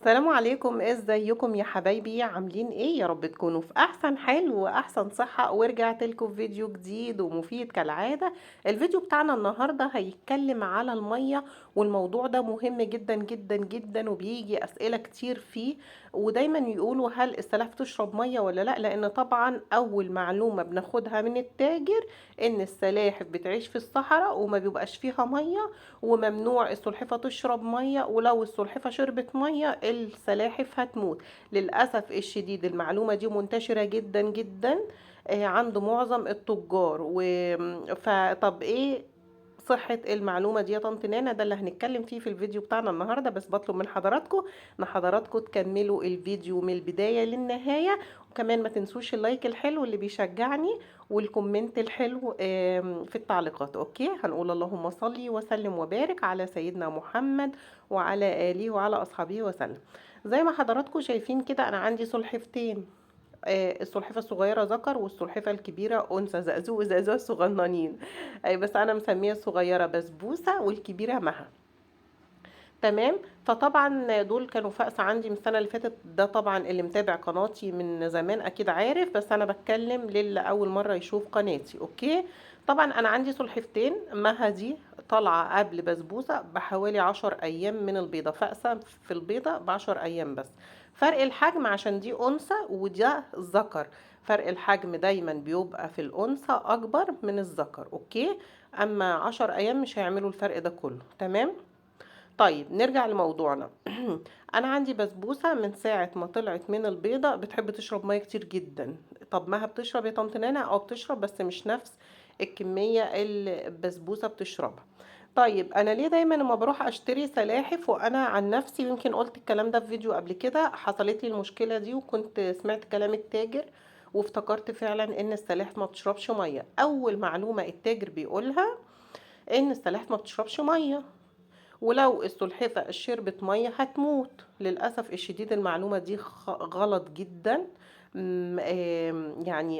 السلام عليكم، ازيكم يا حبايبي؟ عاملين ايه؟ يا رب تكونوا في احسن حال واحسن صحة. ورجعت لكم في فيديو جديد ومفيد كالعادة. الفيديو بتاعنا النهاردة هيتكلم على المية، والموضوع ده مهم جدا جدا جدا وبيجي اسئلة كتير فيه، ودايما يقولوا هل السلاحف تشرب مية ولا لا؟ لان طبعا اول معلومة بناخدها من التاجر ان السلاحف بتعيش في الصحراء وما بيبقاش فيها مية، وممنوع السلحفة تشرب مية، ولو السلحفة شربت مية السلاحف هتموت. للأسف الشديد المعلومة دي منتشرة جدا جدا، عند معظم التجار. فطب ايه صحة المعلومة دي يا طنط نانا؟ ده اللي هنتكلم فيه في الفيديو بتاعنا النهاردة. بس بطلب من حضراتكم ان حضراتكم تكملوا الفيديو من البداية للنهاية، وكمان ما تنسوش ال like الحلو اللي بيشجعني وال comment الحلو، في التعليقات. okay، هنقول اللهم صل وسلم وبارك على سيدنا محمد وعلى آله وعلى أصحابه وسلم. زي ما حضراتكم شايفين كده أنا عندي سلحفتين، السلحفة الصغيرة ذكر والسلحفة الكبيرة أنثى، زقزوق وزقزوق الصغننين، بس أنا مسمية الصغيرة بسبوسة والكبيرة مها. تمام. فطبعا دول كانوا فأس عندي من السنة اللي فاتت، ده طبعا اللي متابع قناتي من زمان أكيد عارف، بس أنا بتكلم للي أول مرة يشوف قناتي. okay، طبعا أنا عندي سلحفتين، مها دي طالعة قبل بسبوسة بحوالي 10 أيام من البيضة، فأسة في البيضة ب10 أيام بس. فرق الحجم عشان دي أنثى وده ذكر، فرق الحجم دايما بيبقى في الأنثى أكبر من الذكر. okay، أما 10 أيام مش هيعملوا الفرق ده كله. تمام. طيب نرجع لموضوعنا. أنا عندي بسبوسة من ساعة ما طلعت من البيضة بتحب تشرب مية كتير جدا. طب مها بتشرب يا طنط نانا؟ بتشرب بس مش نفس الكمية اللي البسبوسة بتشربها. طيب أنا ليه دايما لما بروح أشتري سلاحف، وأنا عن نفسي يمكن قلت الكلام ده في فيديو قبل كده، حصلت لي المشكلة دي وكنت سمعت كلام التاجر وافتكرت فعلا إن السلاحف ما بتشربش مية. أول معلومة التاجر بيقولها إن السلاحف ما بتشربش مية، ولو السلحفة شربت مية هتموت. للأسف الشديد المعلومة دي غلط جدا.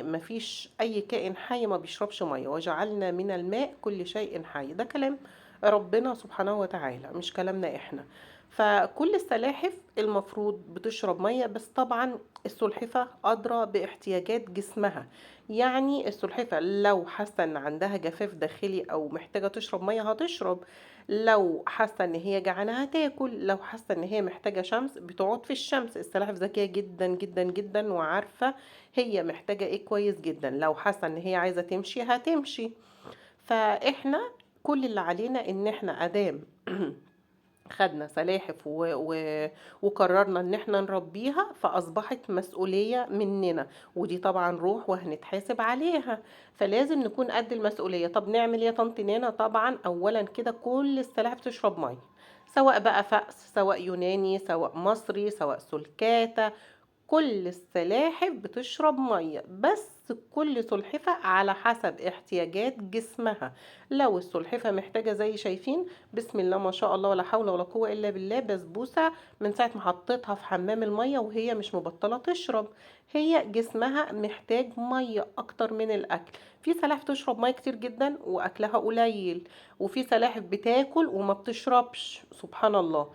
مفيش أي كائن حي ما بيشربش مية، وجعلنا من الماء كل شيء حي، ده كلام ربنا سبحانه وتعالى مش كلامنا إحنا. فكل السلاحف المفروض بتشرب مية، بس طبعا السلحفة أدرى باحتياجات جسمها. السلحفة لو حاسة إن عندها جفاف داخلي أو محتاجة تشرب مية هتشرب، لو حاسة إن هي جعانة هتاكل، لو حاسة إن هي محتاجة شمس بتقعد في الشمس. السلاحف ذكية جدا جدا جدا وعارفة هي محتاجة إيه كويس جدا، لو حاسة إن هي عايزة تمشي هتمشي. فإحنا كل اللي علينا إن إحنا أدام خدنا سلاحف وقررنا ان احنا نربيها، فاصبحت مسؤولية مننا، ودي طبعا روح وهنتحاسب عليها، فلازم نكون قد المسؤولية. طب نعمل ايه يا طنط نانا؟ طبعا اولا كده كل السلاحف تشرب مية، سواء بقى فأس، سواء يوناني، سواء مصري، سواء سلكاتة، كل السلاحف بتشرب مية، بس كل سلحفة على حسب احتياجات جسمها. لو السلحفة محتاجة زي شايفين بسم الله ما شاء الله ولا حول ولا قوة إلا بالله، بسبوسة من ساعة ما حطيتها في حمام المية وهي مش مبطلة تشرب، هي جسمها محتاج مية أكتر من الأكل. في سلاحف تشرب مية كتير جدا وأكلها قليل، وفي سلاحف بتاكل وما بتشربش، سبحان الله.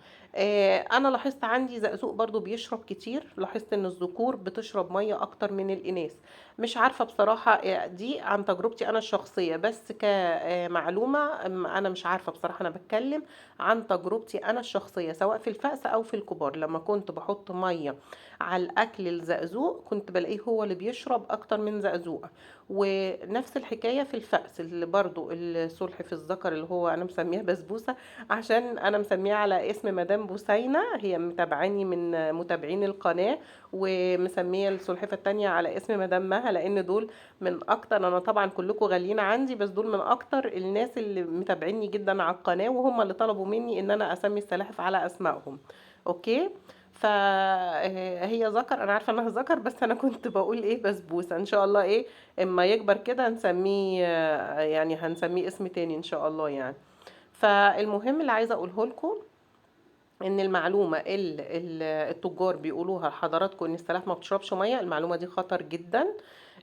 أنا لاحظت عندي زقزوق برضو بيشرب كتير، لاحظت إن الذكور بتشرب مية أكتر من الإناث. مش عارفة بصراحة، دي عن تجربتي أنا الشخصية، بس كمعلومة، أنا مش عارفة بصراحة، أنا بتكلم عن تجربتي أنا الشخصية سواء في الفأس أو في الكبار. لما كنت بحط مية على الأكل الزقزوق كنت بلاقيه هو اللي بيشرب أكتر من زقزوقة. ونفس الحكاية في الفأس اللي برضو السلحف الذكر اللي هو أنا مسميها بسبوسة عشان أنا مسميها على اسم مدام بوسينة، هي متابعاني من متابعين القناة، ومسمية السلحفة التانية على اسم مدام مها، لأن دول من أكتر، أنا طبعا كلكم غاليين عندي، بس دول من أكتر الناس اللي متابعيني جدا على القناة، وهم اللي طلبوا مني إن أنا أسمي السلاحف على أسمائهم. أوكي، فهي ذكر، أنا عارفة إنها ذكر، بس أنا كنت بقول إيه بسبوسة. إن شاء الله إيه إما يكبر كده هنسميه، يعني هنسميه اسم تاني إن شاء الله. فالمهم اللي عايزة أقوله لكم إن المعلومة اللي التجار بيقولوها لحضراتكم إن السلاحف ما بتشربش مية، المعلومة دي خطر جدا.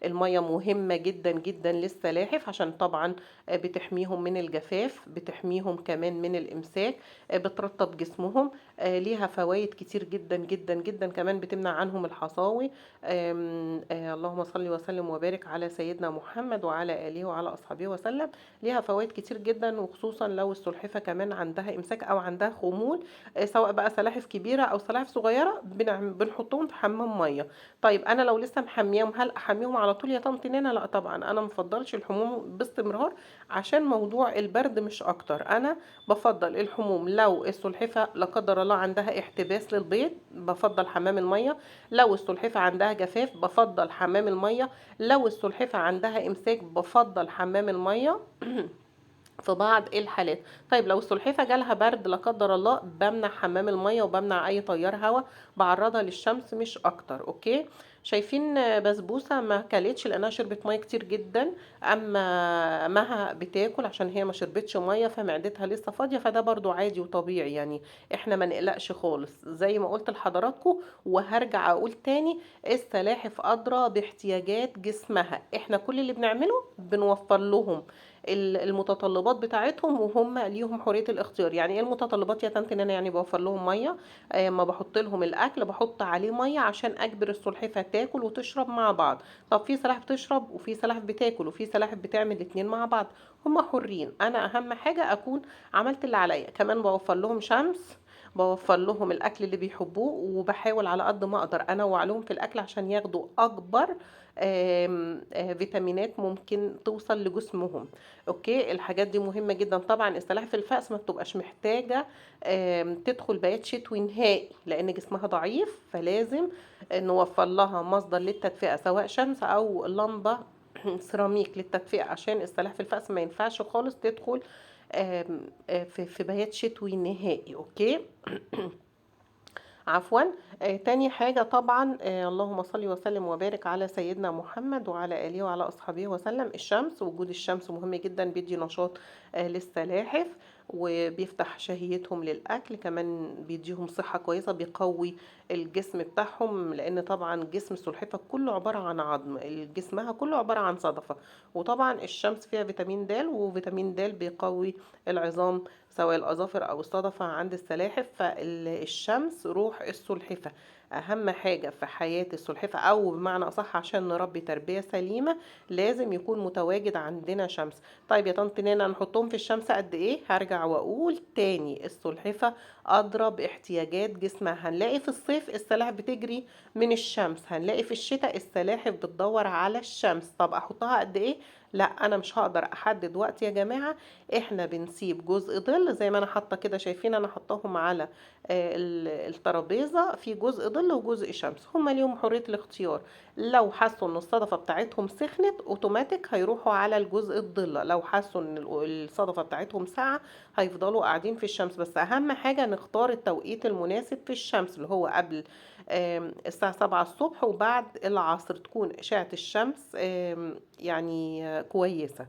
المية مهمة جدا جدا للسلاحف، عشان طبعا بتحميهم من الجفاف، بتحميهم كمان من الإمساك، بترطب جسمهم. ليها فوايد كتير جدا جدا جدا، كمان بتمنع عنهم الحصاوي. آم، آه، اللهم صل وسلم وبارك على سيدنا محمد وعلى آله وعلى أصحابه وسلم. ليها فوائد كتير جدا، وخصوصا لو السلحفة كمان عندها إمساك أو عندها خمول، سواء بقى سلاحف كبيرة أو سلاحف صغيرة، بنحطهم في حمام مية. طيب أنا لو لسه محميهم هل أحميهم على طول يا طنط نانا؟ لا طبعا، أنا مفضلش الحموم باستمرار عشان موضوع البرد مش أكتر. أنا بفضل الحموم لو السلحفة لا قدر الله عندها احتباس للبيض بفضل حمام المية، لو السلحفة عندها جفاف بفضل حمام المية، لو السلحفة عندها إمساك بفضل حمام المية في بعض الحالات. طيب لو السلحفة جالها برد لا قدر الله بمنع حمام المية وبمنع أي تيار هواء، بعرضها للشمس مش أكتر. okay، شايفين بسبوسة ما كلتش لأنها شربت مية كتير جدا، أما مها بتاكل عشان هي ما شربتش مية فمعدتها لسه فاضية، فده برضو عادي وطبيعي، يعني احنا ما نقلقش خالص. زي ما قلت لحضراتكم وهرجع أقول تاني، السلاحف أدرى باحتياجات جسمها، احنا كل اللي بنعمله بنوفر لهم المتطلبات بتاعتهم وهم ليهم حرية الاختيار. يعني ايه المتطلبات يا طنط نانا؟ يعني بوفر لهم مية، ما بحط لهم الاكل بحط عليه مية عشان اجبر السلحفة تاكل وتشرب مع بعض. طب في سلاحف بتشرب وفي سلاحف بتاكل وفي سلاحف بتعمل الاتنين مع بعض، هم حرين. انا اهم حاجة اكون عملت اللي عليا. كمان بوفر لهم شمس، بوفر لهم الاكل اللي بيحبوه، وبحاول على قد ما اقدر انوع لهم في الاكل عشان ياخدوا اكبر فيتامينات ممكن توصل لجسمهم. okay، الحاجات دي مهمة جدا. طبعا السلاحف الفأس ما بتبقاش محتاجة تدخل بيات شتوي نهائي لان جسمها ضعيف، فلازم نوفر لها مصدر للتدفئة سواء شمس او لمبة سيراميك للتدفئة، عشان السلاحف الفأس ما ينفعش خالص تدخل في بيات شتوي نهائي. okay عفوا. تاني حاجة طبعا، اللهم صل وسلم وبارك على سيدنا محمد وعلى آله وعلى أصحابه وسلم. الشمس، وجود الشمس مهم جدا، بيدي نشاط للسلاحف وبيفتح شهيتهم للأكل، كمان بيديهم صحة كويسة، بيقوي الجسم بتاعهم، لأن طبعا جسم السلحفة كله عبارة عن عظم، جسمها كله عبارة عن صدفة. وطبعا الشمس فيها فيتامين د، وفيتامين د بيقوي العظام سواء الأظافر أو الصدفة عند السلاحف. فالشمس روح السلحفة، أهم حاجة في حياة السلحفة، أو بمعنى أصح عشان نربي تربية سليمة لازم يكون متواجد عندنا شمس. طيب يا طنط نانا نحطهم في الشمس قد إيه؟ هرجع وأقول تاني، السلحفة أدرى باحتياجات جسمها. هنلاقي في الصيف السلاحف بتجري من الشمس، هنلاقي في الشتاء السلاحف بتدور على الشمس. طب أحطها قد إيه؟ لا أنا مش هقدر أحدد وقت يا جماعة، إحنا بنسيب جزء ظل زي ما أنا حاطة كده، شايفين أنا حطاهم على الترابيزة، في جزء ظل وجزء شمس، هما ليهم حرية الاختيار. لو حسوا إن الصدفة بتاعتهم سخنت أوتوماتيك هيروحوا على الجزء الظل، لو حسوا إن الصدفة بتاعتهم ساقعة هيفضلوا قاعدين في الشمس. بس أهم حاجة نختار التوقيت المناسب في الشمس، اللي هو قبل الساعة 7 الصبح وبعد العصر، تكون أشعة الشمس كويسة.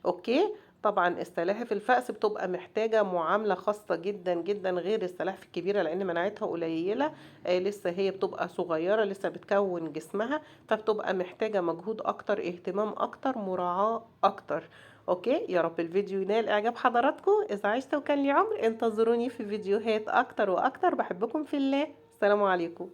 okay، طبعا السلاحف الفأس بتبقى محتاجة معاملة خاصة جدا جدا غير السلاحف الكبيرة، لأن مناعتها قليلة، لسه هي بتبقى صغيرة لسه بتكون جسمها، فبتبقى محتاجة مجهود أكتر، اهتمام أكتر، مراعاة أكتر. okay، يا رب الفيديو ينال إعجاب حضراتكم. إذا عشت وكان لي عمر انتظروني في فيديوهات أكتر وأكتر. بحبكم في الله. السلام عليكم.